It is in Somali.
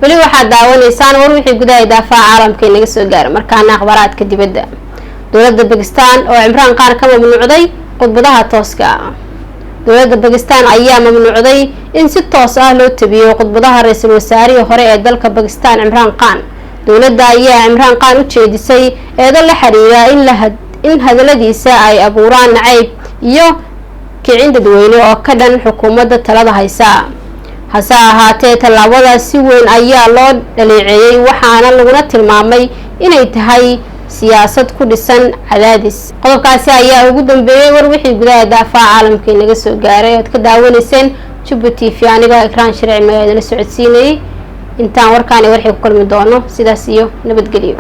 Weli waxaad daawanaysaan war wixii gudaha daafaha caalamka inaga soo gaara. Markaana akhbaaraadka dibadda. Dowladda Bakistan oo Cimraan Khan ka mamnuucday khudbadaha tooska ah. Dowladda Bakistan ayaa mamnuucday in si toos ah loo tabiyo khudbadaha ra-iisul wasaarihii hore ee dalka Bakistan, Cimraan Khan. Dowladda ayaa Cimraan Khan u jeedisay eedo la xiriira in hadaladiisa ay abuuraan nacayb iyo kicin dadweyne oo ka dhan xukuumadda talada haysa. Hase ahaatee, tallaabadaas si weyn ayaa loo dhaleeceeyey, waxaana laguna tilmaamay inay tahay siyaasad ku dhisan cadaadis. Qodobkaasi ayaa ugu dambeeyey war wixii gudaha daafaha caalamka inaga soo gaaray ood ka daawanayseen Jubba TV. Anigoo Ikraan Sharci magaadala socodsiinayay. Intaan warkaani warxii ku kulmi doono, sidaas iyo nabadgelyo.